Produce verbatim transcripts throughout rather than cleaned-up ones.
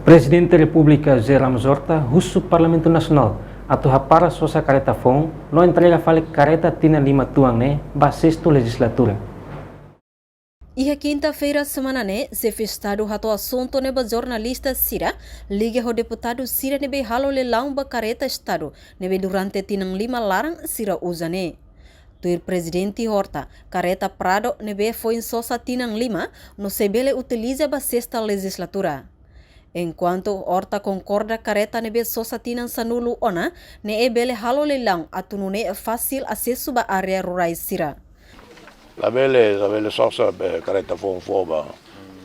Prezidente Repúblika José Ramos Horta husu Parlamentu Nasionál atu hapara sosa karreta foun no entrega fali karreta tinan lima tuan ne'e ba sestu lejizlatura. Iha kinta-feira semana ne'e, Xefe Estadu hato'o asuntu ne'e ba jornalista sira, liga ho deputadu sira ne'ebé halo leilaun ba karreta Estadu ne'ebé durante tinan lima laran sira uza ne'e. Tuir Prezidente Horta, karreta Prado ne'ebé foin sosa tinan lima no sei bele utiliza ba sesta lejizlatura. Enkuantu Horta konkorda karreta ne'ebé sosa tinan sanulu ona ne'e bele halo leilaun atu nune'e fasil asesu ba área rurais sira. Labele, labele sosa be karreta foun fó ba.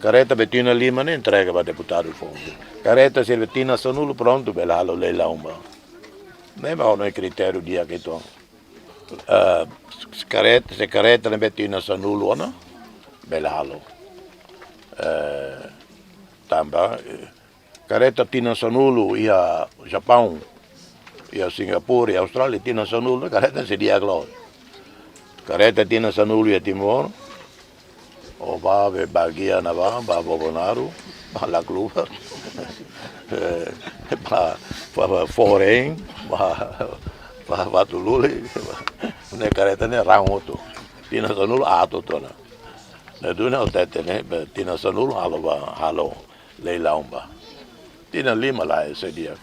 Karreta be tinan lima ne'e entrega ba deputadu foun. Karreta sira be tinan sanulu prontu bele halo leilaun ba. Ne'e mak ha'u-nia kritériu di'ak uitoan. Eh, karreta, se karreta ne'ebé tinan sanulu ona, bele halo. Eh, tanba, eh, karreta tinan sanulu iha Japaun, iha Singapura, iha Austrália, tinan sanulu, karreta sei di'ak loos. Karreta tinan sanulu iha Timor, ó bá be bagia na bá, bá Bobonaro, bá Lacluba, eh, bá, bá, bá Forem, bá, bá, bá Tululi, ne'e karreta ne'e raan hotu. Tinan sanulu aat hotu ona. Ne'e duni ha'u hatete ne'e, be tinan sanulu halo ba, halo leilaun ba. Tinan lima lae, sei di'ak.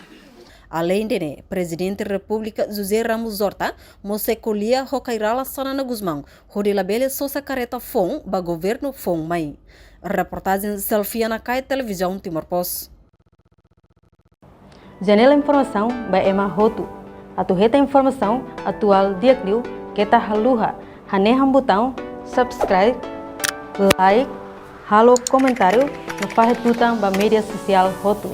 Aleinde ne'e, Prezidente Repúblika José Ramos Horta mós sei ko'alia ho Kay Rala Xanana Gusmão hodi labele sosa karreta foun ba governu foun mai. Reportajen Selfie Anakay, Televizaun Timor Post. Janela informasaun ba ema hotu. Atu hetan informasaun atuál di'ak liu, keta haluha hanehan butaun subscribe, like, halo komentáriu no fahe tutan ba média sosiál hotu.